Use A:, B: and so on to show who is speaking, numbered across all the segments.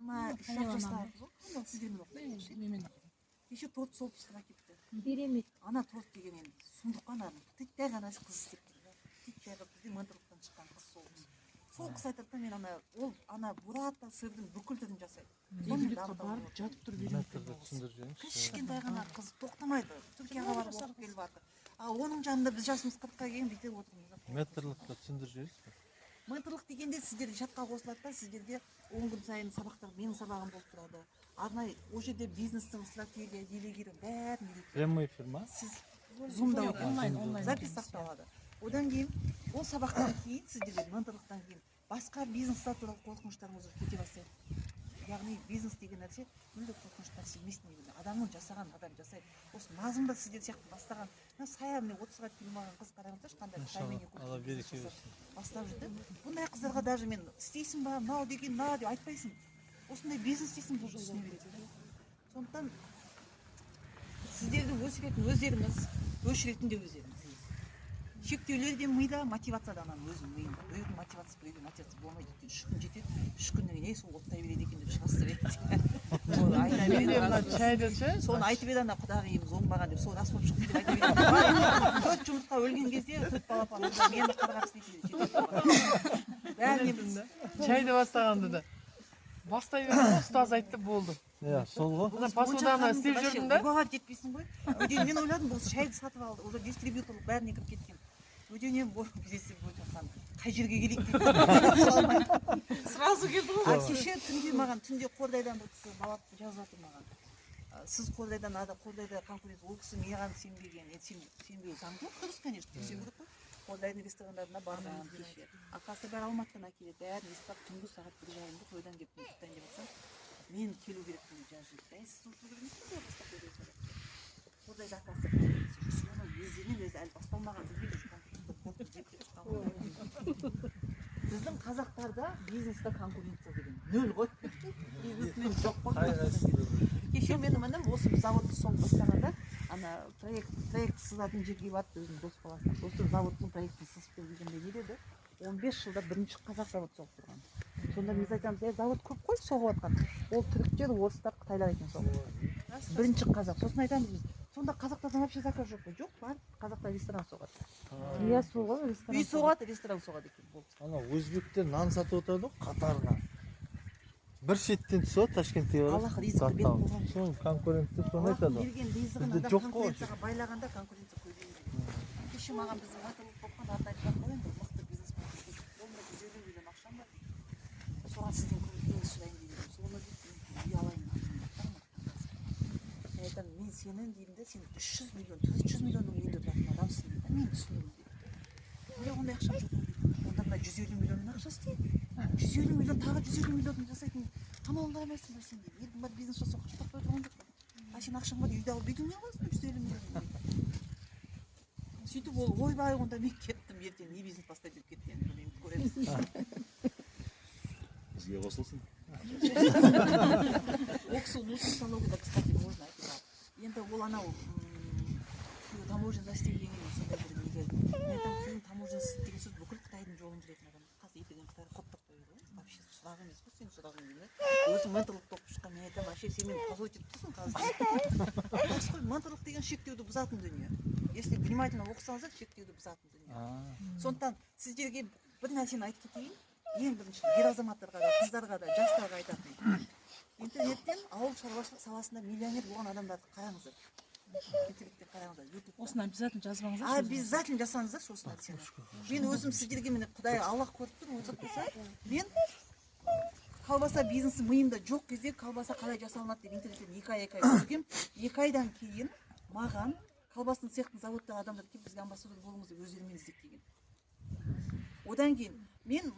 A: 23 ақ жастағы қыз ғой, қандай сіздермен оқиды.
B: Менімен оқыды.
A: Кеше торт соғып пісіріп әкеліпті.
C: Керемет.
A: Ана торт деген енді сұмдық қой, ана титтей ғана қыз істеп тұр да. Титтей қыз, бізде менторлықтан шыққан қыз сол қыз. Сол қыз айтады да, мен ана, ол ана бурата сырдың бүкіл түрін жасайды. Сонымен
B: Үйге
A: дамыта
B: барып
A: алмай.
B: жатып тұрып үйреніп
D: Менторды түсіндіріп жіберіңізші.
A: Кішкентай ғана қыз, тоқтамайды, Түркияға барып оқып келіп жатыр. Ал оның жанында біз жасымыз 40-қа келген, бүйтіп отырмыз да.
D: Менторлықты түсіндіріп жібересіз бе?
A: Менторлық дегенде сіздерге чатқа қосылады да, сіздерге 10 күн сайын сабақтар, менің сабағым болып тұрады арнайы. Ол жерде бизнестің стратегия, делегирование, бәрін үйретеді.
D: Прямой эфир ма?
A: Сіз зумда
B: Жоқ, онлайн,
A: отырасыз.
B: Онлайн.
A: Запись сақталады. Одан кейін ол сабақтан кейін сіздерге, менторлықтан кейін басқа бизнестер туралы қорқыныштарыңыз уже кете бастайды. Яғни бизнес деген нәрсе мүлде қорқынышты нәрсе емес негізі. Адамның жасаған, адам жасайды. Осы Назым да сіздер сияқты бастаған. Мына Сая, міне, 30-ға келмеген қыз, қараңыздаршы, қандай
D: Иншалла,
A: Қытаймен екі
D: Алла
A: ортада бизнес
D: береке
A: жасап
D: берсін.
A: бастап жүр да. Бұндай қыздарға даже мен істейсің ба мынау деген мына деп айтпайсың, осындай бизнес істейсің, уже түсіне береді да. Сондықтан сіздерді өсіретін өздеріңіз, өшіретін де өздеріңіз. Шектеулер де мида, мотивация да ананың өзінің миында. Біреудің мотивациясы, біреудің мотивациясы болмайды. Өйткені 3 күн жетеді, 3 күннен кейін: «Ей, сол оттай береді екен», — деп шығасыздар енді. Соны айта
E: Менде
A: береді.
E: мына шайды ше.
A: Соны айтып еді ана құдағиымыз, оңбаған деп, сол рас болып шықты деп айта береді. Төрт жұмыртқа өлген кезде төрт балапан мені қарғап істейді дейді. Бәріне біз
E: Шайды бастағанда да бастай бердім ғой, ұстаз айтты, болды.
D: Иә, сол ғой.
E: Ана посуданы істеп жүрдім да.
A: Убивать етпейсің ғой. Өйткені мен ойладым, бұл шайды сатып алды, уже дистрибьюторлық бәріне кіріп кеткен. Өйткені бизнес жатқан қай жерге келейік деп.
B: Сразу келді ғой.
A: А кеше түнде маған, түнде Қордайдан бір кісі бала жазып жатыр маған. Сіз Қордайдан, ада Қордайда конкуренция. Ол кісі маған сенбеген енді, сенбеу заңдылық, дұрыс, конечно, тексеру керек қой. Қордайдың ресторандарына барған кеше, оказывается, бәрі Алматыдан әкеледі, бәрін естіп. Түнгі сағат 1:30-да тойдан келіп ұйықтайын деп жатсам, мен келу керекпін деп жазып жіберді. Әй, сіз отыру керек емессіз ғой, бастап қойдыңыз. Қордайда, оказывается, конкуренция жүр. Соны өздерінен өзі әлі басталмаған, білмейді, уже конкуренция қорқып жеп деп шыққан ғой. Біздің қазақтарда бизнесте конкуренция деген нөл ғой, бизнесмен жоқ қой.
D: Қай қайсысы?
A: Кеше менің інім осы заводты соңғы бастағанда ана проект сызатын жерге барып, өзінің дос баласына: «Осы заводтың проектін сызып бер», — дегенде не деді? 15 жылда бірінші қазақ завод соғып тұрған. Сонда біз айтамыз: «Е, завод көп қой соғып жатқан, ол түріктер, орыстар, қытайлар екен соғып жатқан, бірінші қазақ». Сосын айтамыз біз: «Сонда қазақтардан вообще заказ жоқ па?» «Жоқ, бар, қазақтар ресторан соғады».
C: Иә, сол ғой, ресторан.
A: Үй соғады, ресторан соғады екен, болды.
D: Ана өзбектер нан сатып отырады ғой қатарына, бір шеттен түсіп алады, Ташкентке барасың.
A: Аллах ризықты беріп қойған.
D: Соны конкуренттер соны
A: Аллахтың
D: айтады ғой.
A: берген ризығын
D: Бізде
A: адам
D: жоқ қой.
A: конкуренцияға байлағанда, конкуренция көбейе береді. Кеше маған біздің батырлық болып қалған аты айтып жатыр ғой енді, мықты бизнесмен: «Қолымда 150 миллион ақшам бар, — дейді, — соған сізден кеңес сұрайын деп едім. Соны, — дейді, — мен үй алайын деп жатырмын». Мен айтамын: «Мен сенің, — деймін да, — сен 300 миллион, 400 миллионның үйінде тұратын адамсың, — дейді да, — менің түсінігім», — дейді. «Менде ондай ақшам жоқ қой», — дейді. «Онда мына 150 миллионның ақшасы, — дейді, — 150 миллион, тағы 150 миллион жасайтын амалын қарамайсың ба сен?» — дейді. «Елдің бәрі бизнес жасауға ақша таппай отырған жоқ па? А сен ақшаң бар, үйді алып, үйдің не қыласың 150 миллион?» — дейді. Сөйтіп ол: «Ойбай, онда мен кеттім, ертең не бизнес бастаймын», — деп кетті. Енді білмеймін, көреміз.
F: Бізге қосылсын.
A: Ол кісі нутрициологияда, кстати, можно айтуға. Енді ол анау күйеуі таможняда істеген, сондай бір неге. Мен айтамын: «Күйеуің таможняда істейді деген сөз, бүкіл Қытайдың жолын жүретін адам. Қазір ертең Қытайға қоттап қояды ғой. Вообще сұрақ емес қой сенің сұрағың», — деймін да. Өзің менторлықты оқып шыққан. Мен айтамын: «Вообще сен мені позорить етіп тұрсың қазір». Дұрыс қой, менторлық деген шектеуді бұзатын дүние. Если внимательно оқысаңыздар, шектеуді бұзатын дүние. Сондықтан сіздерге бір нәрсені айтып кетейін. Ең бірінші ер азаматтарға да, қыздарға да, жастарға айтатыным: интернеттен ауыл шаруашылық саласында миллионер болған адамдарды қараңыздар, интернеттен қараңыздар, ютубта.
B: Осыны обязательно жазбаңыздаршы.
A: Обязательно жасаңыздаршы осы нәрсені. Мен өзім сіздерге, міне, Құдай, Аллах көріп тұр, отырып тұрса, мен колбаса бизнесі миымда жоқ кезде, колбаса қалай жасалынады деп интернеттен 2 ай, 2 ай көргем. 2 айдан кейін маған колбасный цехтың, заводтағы адамдар келіп, «Бізге амбассадор болыңыз» деп өздерімен іздеп келген. Одан кейін мен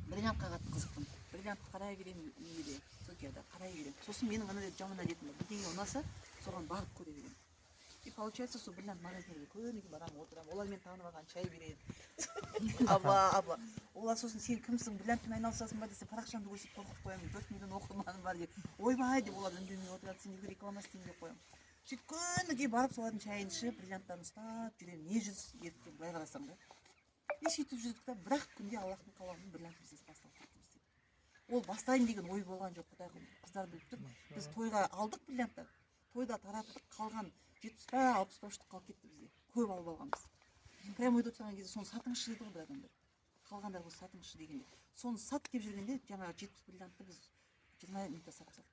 A: бриллиантқа қатты қызықтым. Бриллиантты қарай беремін, неде, Түркияда қарай беремін. Сосын менің ана жаман әдетім бар: бірдеңе ұнаса, соған барып көре беремін. И получается, сол бриллиант магазинге күніге барамын, отырамын. Олар мені танып алған, шай береді, апа, апа. Олар сосын: «Сен кімсің, бриллиантпен айналысасың ба?» — десе, парақшамды көрсетіп қорқытып қоямын, 4 миллион оқырманым бар деп. «Ойбай», — деп олар үндемей отырады. «Сендерге реклама істеймін», — деп қоямын. Сөйтіп күніге барып, солардың шайын ішіп, бриллианттарын ұстап жүремін. Не жүз еріккен былай қарасаң да. И сөйтіп жүрдік та, бір ақ күнде Аллахтың қалауымен бриллиант бизнес басталып кетті бізде. Ол бастайын деген ой болған жоқ, құдай қыздар біліп тұр. Біз тойға алдық бриллианттар, тойда тараттық, қалған 70 па, 60 па штук қалып кетті бізде. Көп алып алғанбыз. Прямо үйде отырған кезде соны сатыңызшы деді ғой бір адамдар. Қалғандар болса сатыңызшы дегенде. Соны сат деп жүргенде жаңағы 70 бриллиантты біз 20 минутта сатып салдық.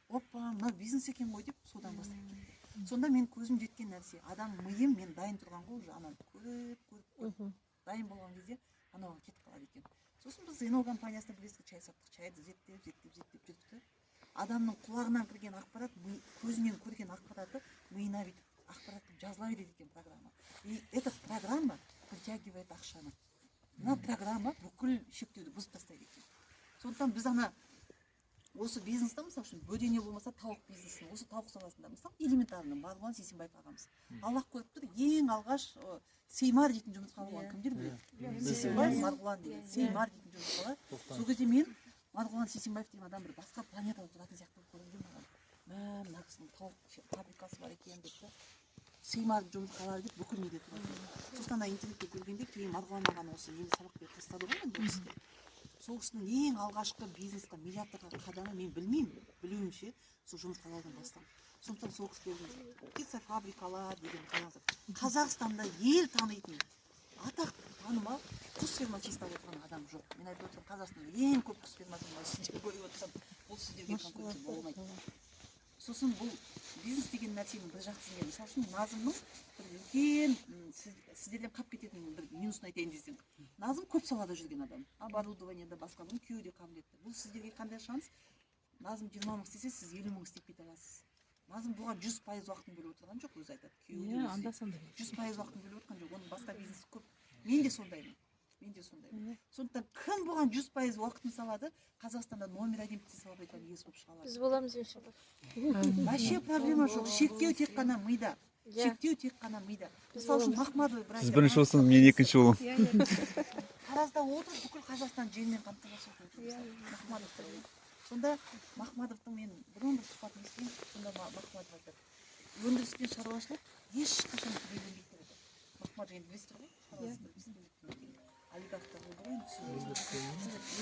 A: Опа, мынау бизнес екен ғой деп содан бастап кетті. Сонда мен көзім жеткен нәрсе, адам миым мен дайын тұрған ғой уже, ананы көріп, көріп, көріп, дайын болған кезде анауға кетіп қалады екен. Сосын біз НО компаниясында, білесіз, чай саттық, чайды зерттеп, зерттеп, зерттеп жүрдік те. Адамның құлағынан кірген ақпарат, көзінен көрген ақпараты миына бүйтіп ақпарат болып жазыла береді екен программа. И эта программа притягивает ақшаны. Мына программа бүкіл шектеуді бұзып тастайды екен. Сондықтан біз ана осы бизнесте, мысалы үшін, бөдене болмаса тауық бизнесін, осы тауық саласында, мысалы, элементарно Марғұлан Сейсенбаев ағамыз, Аллах көріп тұр, ең алғаш Сеймар дейтін жұмыртқа болған кімдер біледі? Сейсенбаев Марғұлан деген Сеймар дейтін жұмыртқалар. Сол кезде мен Марғұлан Сейсенбаев деген адам бір басқа планетада тұратын сияқты болып көрінген маған. Мә, мына кісінің тауық фабрикасы бар екен деп та, Сеймар жұмыртқалары деп бүкіл неде тұратын. Сосын ана интернетте көргенде, кейін Марғұлан ағаны осы енді сабақ беріп тастады ғой енді ол кісі. Сол кісінің ең алғашқы бизнесқа миллиардтарға қадамы, мен білмеймін, білуімше, сол жұмыртқалардан басталды. Сондықтан сол кісілердің птицефабрикалар деген, қараңыздар, Қазақстанда ел танитын атақты, танымал құс фермасын ұстап отырған адам жоқ. Мен айтып отырмын, Қазақстанда ең көп құс фермасын мына сіздер көріп отырсам, бұл сіздерге конкуренция болмайды. Сосын бұл бизнес деген нәрсенің бір жақсы жері, мысалы үшін, Назымның бір үлкен сіздерден қалып кететін бір минусын айтайын десем, Назым көп салада жүрген адам, оборудованиеда, басқа, бұның күйеуі де қабілетті. Бұл сіздерге қандай шанс? Назым 20 мың істесе, сіз 50 мың істеп кете аласыз. Назым бұған 100% уақытын бөліп отырған жоқ, өзі айтады, күйеуі де
B: Иә,
A: өзі
B: анда санда.
A: 100% уақытын бөліп отырған жоқ, оның басқа бизнесі көп. Мен де сондаймын, мен де сондаймын. Сондықтан кім бұған 100% уақытын салады, Қазақстанда номер один птицефабриканың иесі болып шыға алады.
C: Біз боламыз, иншалла.
A: Вообще проблема жоқ, шектеу тек қана мида. Шектеу тек қана мида. Мысалы үшін, Махмадова.
F: Сіз бірінші болсаңыз, мен екінші боламын.
A: Таразда отырып, бүкіл Қазақстан жермен қамтамасыз етіп отыр, мысалы, Махмадовтар. Сонда Махмадовтың мен бұрын бір сұхбатын естігемін. Сонда Махмадов айтады: өндіріс пен шаруашылық ешқашан кедейленбейді деп айтады. Махмадов енді білесіздер ғой, шаруасы бір бісміллә олигархтар болды ғой енді.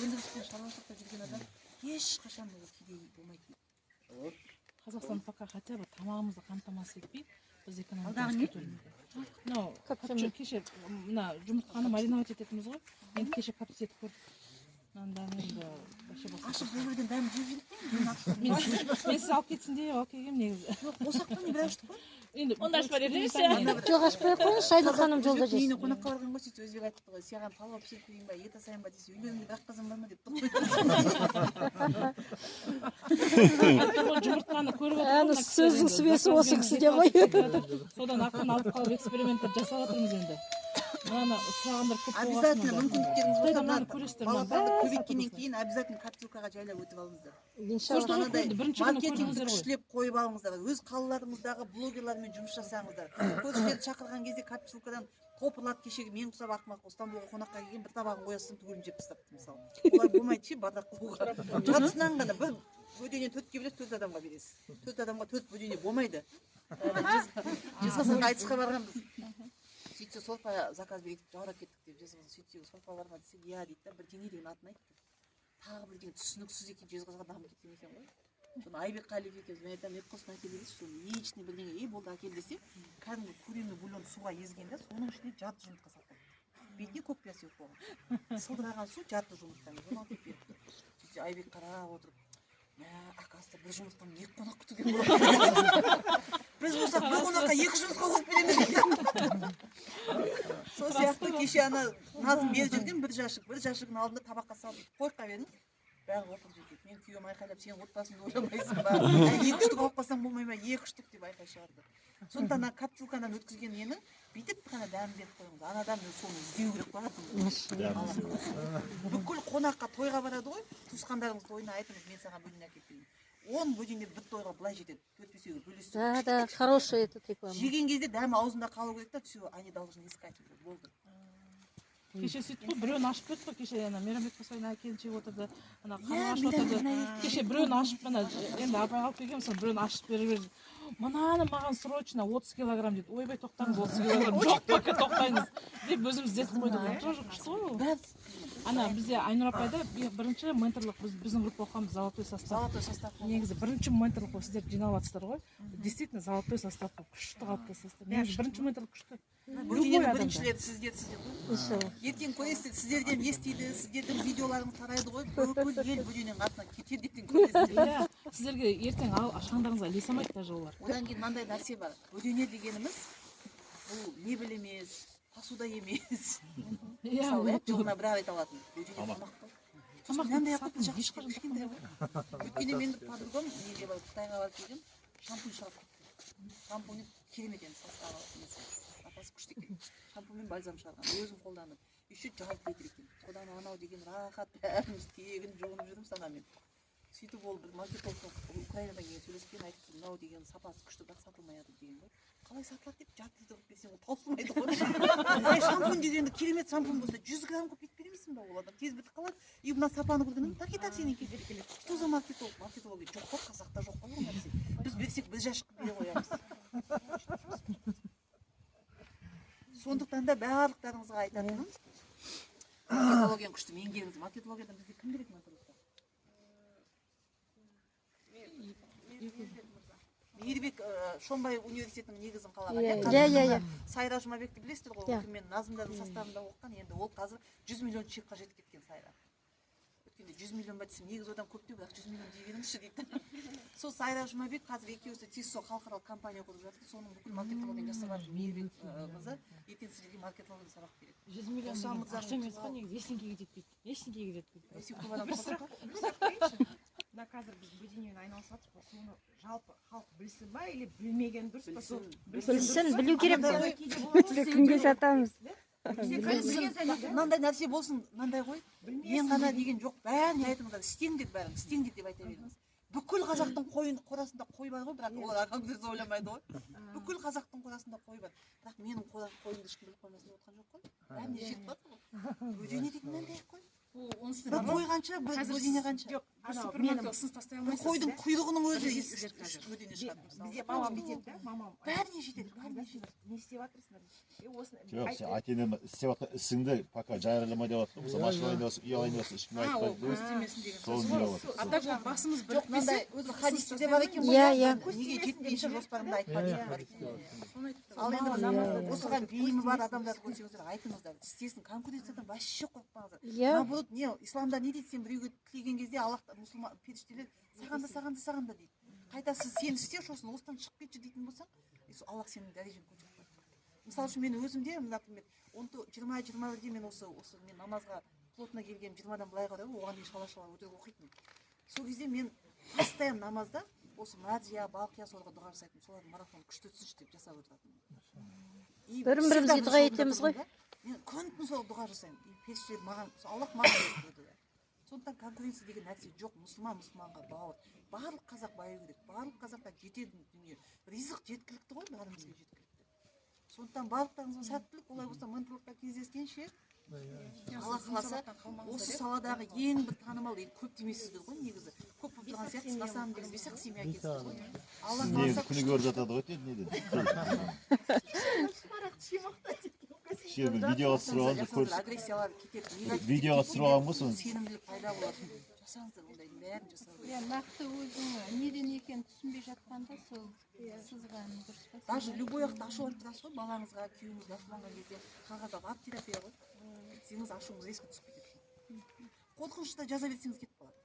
A: Өндіріс пен шаруашылықта жүрген адам ешқашан ол кедей болмайды дейді.
B: Қазақстан пока хотя бы тамағымызды қамтамасыз етпей, біз
A: Алдағы
B: экономикамыз
A: не?
B: көтерілмейді. Мынау
C: Копченый.
B: Кеше мына жұмыртқаны мариновать ететінбіз ғой, енді кеше коптить етіп көрдік. Мынаны енді вообще басқа.
A: Ашып бір бірден дәмін жеп жедік пе енді? Мен ашып
B: Мен сіз алып кетсін деп алып келгенмін негізі.
A: Жоқ, босақ па, не, бір аштық қой.
B: Енді
G: Онда ашып бересіз.
C: Жоқ, ашпай ақ қойыңызшы, Айнұр ханым жолда
A: Өзбек үйіне
C: жесін.
A: қонаққа барған ғой, сөйтсе, өзбек айтыпты ғой: саған палау пісіріп берейін ба, ет асайын ба десе, үйлеріңде бір ақ қазан бар ма деп.
B: Айттым ғой, жұмыртқаны көріп отырмын.
C: Әні
B: Мына кісілер
C: сөздің
B: енді
C: сүбесі осы
B: заказбен
C: кісіде ғой.
B: Содан ақырын алып қалып, эксперименттер жасап жатырмыз енді. Мынаны сұрағандар көп болған.
A: Обязательно мүмкіндіктеріңіз болса,
B: Қытайда
A: мына
B: мынаны көресіздер, мына
A: балапанды
B: бәрі
A: көбейткеннен
B: сатып
A: кейін обязательно коптилкаға жайлап өтіп алыңыздар.
C: Иншалла.
B: Көрдіңіз ғой,
A: Анадай
B: көрді, бірінші күні
A: маркетингті
B: көрдіңіздер ғой.
A: күштілеп қойып алыңыздар, өз қалаларыңыздағы блогерлармен жұмыс жасаңыздар. Көршілерді шақырған кезде коптилкадан топырлатып, кешегі мен құсап ақымақ Стамбулға қонаққа келген, бір табағын қоя салсам, түгелін жеп тастапты, мысалы. Олай болмайды ше, бардақ қылуға. Жартысынан ғана бір бөдене төртке бөлесіз, төрт адамға бересіз. Төрт адамға төрт бөдене болмайды. Жезқазғанға айтысқа барғанбыз. Сөйтсе, сорпа заказ берейік деп жаурап кеттік деп. Жезқазған, сөйтсе, сорпа бар ма десек, иә дейді да, бірдеңе деген атын айтты, тағы бірдеңе түсініксіз екен. Жезқазған дамып кеткен екен ғой. Соны Айбек Қалиев екеуміз, мен айтамын: ет құрсын, әкел десеңші соны, яичный бірдеңе. Ей, болды, әкел десе, кәдімгі куриный бульон суға езген да, соның ішіне жарты жұмыртқа салып қойыпты, бетіне көк пияз сеуіп қойған, сылдыраған су жарты жұмыртқаны, соны алып келіп беріпті. Сөйтсе, Айбек қарап отырып: мә, оказывается, бір жұмыртқаны екі қонақ күтуге болады, біз болсақ бір қонаққа екі жұмыртқа қойып береміз дейді. Сол сияқты кеше ана Назым беріп жүрген бір жәшік, бір жәшігінің алдында табаққа салып бүйтіп қойып қойып едім, бәрі отырып жеп. Мен күйеуім айқайлап: сен отбасыңды ойламайсың ба? Әй, екі штук алып қалсаң болмай ма, екі штук деп айқай шығарды. Сондықтан ана коптилкадан өткізген нені бүйтіп қана дәмін беріп қойыңыз, ана адам өзі соны іздеу керек қой. Бүкіл қонаққа, тойға барады ғой, туысқандарыңыз тойына айтыңыз: мен саған бөдене әкеліп берейін. 10 бөдене бір тойға былай жетеді, төрт бесеуге бөлесіз.
C: Да, хорошая этот реклама.
A: Жеген кезде дәмі аузында қалу керек та, все, они должны искать уже, болды.
B: Кеше сөйтіп қой, біреуін ашып бердік қой кеше. Ана Мейрамбек Қосайна келіншек отырды, ана
A: Иә,
B: қарлығаш отырды. Кеше біреуін ашып, мына енді апай алып келген, соны біреуін ашып беріп жіберді. Мынаны маған срочно 30 килограмм дейді. Ойбай, тоқтаңыз, 30 килограмм жоқ пока, тоқтаңыз деп өзіміз іздетіп қойдық. Тоже күшті ғой ол.
A: Бәрі.
B: Ана бізде Айнұр апайда бірінші менторлық, біз, біздің группа оқығанбыз, золотой состав.
A: Золотой состав болды.
B: Негізі бірінші менторлық болып сіздер жиналып жатсыздар ғой. Действительно, золотой состав болып күшті қалыптасасыздар. Негізі бірінші менторлық күшті.
A: Бөдененің
B: Любой.
A: Біріншілері сіздер ғой.
C: Иншалла.
A: Ертең көресіздер, сіздерден естиді, сіздердің видеоларыңыз тарайды ғой, бүкіл ел бөдененің артынан кетеді, ертең көресіздер.
B: Иә, сіздерге ертең ал шаңдарыңызға ілесе алмайды даже олар.
A: Одан кейін мынандай нәрсе бар: бөдене дегеніміз бұл мебель емес, посуда емес. Мысалы, иә, жылына бір ақ рет алатын бөдене тамақ қой. Сосын
B: Тамақты
A: мынандай қылып
B: сатып
A: жақсы
B: ешқашан.
A: Кішкентай ғой. Өткенде мен подругам неге барып, Қытайға барып келгем, шампунь шығарып кетті. Шампунь керемет енді, составы, несі, сапасы күшті екен. Шампунь мен бальзам шығарған, өзім қолданып, еще жарты литр екен. Содан анау деген рахат, бәріміз тегін жуынып жүрміз анамен. Сөйтіп ол бір маркетолог Украинадан келген, сөйлескен, айтыпты: мынау деген сапасы күшті, бірақ сатылмай жатыр деген ғой. Қалай сатылады деп, жарты литр қылып берсең, ол таусылмайды ғой. Ай, шампунь дегенді, керемет шампунь болса, 100 грамм қылып бүйтіп бермейсің ба, ол адам тез бітіп қалады. И мына сапаны көргеннен кейін так и так сенен кездесіп келеді. Что за маркетолог? Маркетология жоқ қой, қазақта жоқ қой ол нәрсе. Біз берсек, біз жәшік қылып бере қоямыз. Сондықтан да барлықтарыңызға айтатыным: маркетологияны күшті меңгеріңіз. Маркетологиядан бізде кім береді, маркетологта? Мейірбек, Шомбай университетінің негізін қалаған, иә?
C: Иә, иә, иә.
A: Сайра Жұмабекті білесіздер ғой?
C: Иә.
A: Кіммен, Назымдардың составында оқыған. Енді ол қазір 100 миллион чекқа жетіп кеткен. Сайра өткенде 100 миллион ба десем, негізі одан көптеу, бірақ 100 миллион дей беріңізші дейді. Сол Сайра Жұмабек қазір екеуі ТИСО халықаралық компания құрып жатыр, соның бүкіл маркетологияны жасап жатыр. Мейірбек мырза ертең сіздерге маркетология сабақ береді.
E: 100 миллион
A: Тоқсан
E: деген
A: мырзаның
E: ақша емес қой негізі, ештеңкеге жетпейді, ештеңкеге жетпейді.
A: Өте көп адам
G: Бір сұрақ,
A: қорқады.
G: бір сұрақ қояйыншы. Мына қазір біз бөденемен айналысып жатырмық қой, соны жалпы халық білсін ба или білмеген дұрыс па сол?
C: Білсін, білу керек
A: Андай
C: қой.
A: ғой,
G: Кейде болады ғой,
H: Кімге сатамыз?
A: Білсін. Мынандай нәрсе болсын, мынандай ғой, мен ғана деген жоқ, бәріне айтыңыздар: істеңдер, бәрің істеңдер деп айта беріңіз. Бүкіл қазақтың қойын, қорасында қой бар ғой, бірақ олар конкуренция ойламайды ғой. Бүкіл қазақтың қорасында қой бар, бірақ менің қойымды ешкім біліп қоймасын деп отырған жоқ қой, бәріне жетіп жатыр ғой. Бөдене дейтін мынандай қой.
B: Онысы
A: Бір қой қанша, бір бөдене қанша?
G: Жоқ,
B: бір
G: анау
B: супермаркетте
G: менің
B: ұсыныс тастай
A: Бір
B: алмайсыз.
A: қойдың құйрығының өзі
B: Білесіздер
A: үш
B: қазір.
A: бөдене шығады мысалы.
G: Бізде мамам бүйтеді да, мамам
A: Бәріне жетеді, бәріне жетеді.
G: Не істеп жатырсыңдар дейді. Е, осыны
I: Жоқ, сен ата енем істеп жатқан ісіңді пока жариялама деп жатыр ғой. Мысалы, машина алайын деп жатсың, үй алайын деп жатсың, ешкімге
B: А, ол
I: айтпайды.
B: көз тимесін деген
I: Сол
B: сөз
I: не
B: ғой.
I: болып жатыр.
B: А так ол басымыз
A: Жоқ, мынандай
B: бірікпесе,
A: өзі хадисте де бар екен ғой.
C: Иә, иә.
A: Неге жетпейінше жоспарыңды айтпа деген бар екен.
B: Соны айтып
A: Ал енді бір осыған бейімі бар адамдарды көрсеңіздер, айтыңыздар, істесін. Конкуренциядан вообще қорықпаңыздар.
C: Иә.
A: Наоборот, не, исламда не дейді? Сен біреуге тілеген кезде Аллах, мұсылман періштелер саған да, саған да, саған да дейді. Қайта сіз сен істе, сосын осыдан шығып кетші дейтін болсаң, и сол Аллах сенің дәрежеңді көтеріп қояды. Мысалы үшін, мен өзімде, например, 20, 21-де мен осы мен намазға плотно келгенім 20-дан былай қарай ғой, оған дейін шала шала өтірік оқитынмын. Сол кезде мен постоянно намазда осы Мәрзия, Балқия, соларға дұға жасайтынмын, солардың марафон күшті өтсінші деп жасап отыратынмын. И
C: Бірін бірімізге
A: всегда
C: дұға
A: бірінші
C: етеміз ғой.
A: орында тұрдым да. Мен күн түн сол дұға жасаймын, и періштелер маған, Аллах маған беріп тұрды да. Сондықтан конкуренция деген нәрсе жоқ. Мұсылман мұсылманға бауыр, барлық қазақ баю керек, барлық қазаққа жетеді дүние, ризық жеткілікті ғой, бәрімізге жеткілікті. Сондықтан барлықтарыңызға сәттілік. Олай болса, менторлықта кездескенше. Алла қаласа, осы саладағы ең бір танымал, енді көп демейсіздер ғой, негізі көп болып тұрған сияқтысыз, на самом деле бес ақ семья екенсіздер ғой. Алла
I: Сіз негізі
A: қаласа,
I: күні көріп жатады ғой неден. Кеше бір видеоға түсіріп алған,
A: жасаңыздар,
I: көрсін.
A: Агрессиялар кетеді, негатив
I: Видеоға
A: кетеді,
I: түсіріп алған ғой соны.
A: сенімділік пайда болады. Жасаңыздар, ондайдың бәрін жасау керек.
H: Иә, нақты өзің неден екенін түсінбей жатқанда сол сызған дұрыс па?
A: Даже любой уақытта ашуланып тұрасыз ғой, балаңызға, күйеуіңізге ашуланған кезде қағаз алып, арт терапия ғой, бүйтсеңіз, ашуыңыз резко түсіп кетеді. Қорқынышты жаза берсеңіз, кетіп қалады,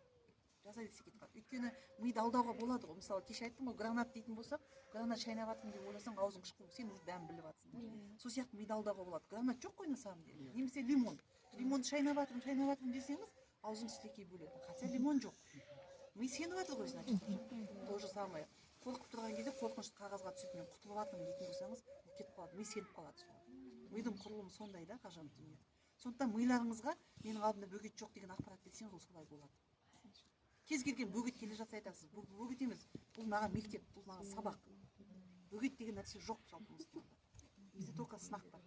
A: жаза берсе, кетіп қалады. Өйткені миды алдауға болады ғой. Мысалы, кеше айттым ғой, гранат дейтін болсақ, гранат шайнап жатырмын деп ойласаң, аузың қышқыл, сен уже дәмін біліп жатрсың. Сол сияқты миды алдауға болады. Гранат жоқ қой на самом деле. Немесе лимон, лимонды шайнап жатырмын, шайнап жатырмын десеңіз, аузың сілекей бөледі, хотя лимон жоқ. Ми сеніп жатыр ғой, значит. То же самое, қорқып тұрған кезде қорқынышты қағазға түсіріп, мен құтылып жатырмын дейтін болсаңыз, ол кетіп қалады, ми сеніп қалады соған. Мидың құрылымы сондай да, ғажап дүние. Сондықтан миларыңызға менің алдымда бөгет жоқ деген ақпарат берсеңіз, ол солай болады. Кез келген бөгет келе жатса, айтасыз: бұл бөгет емес, бұл маған мектеп, бұл маған сабақ. Бөгет деген нәрсе жоқ жалпы мұсылманда, бізде только сынақ бар.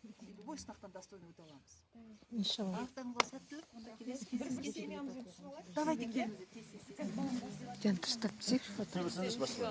A: И любой сынақтан достойно өте аламыз.
C: Иншалла.
A: Барлықтарыңызға сәттілік. Онда келесі кездескенше. Давайте, келіңіздер, тез, тез, тез.
H: Жан, дұрыстап түсейікші фото.
I: Түсірсеңізші, басқа.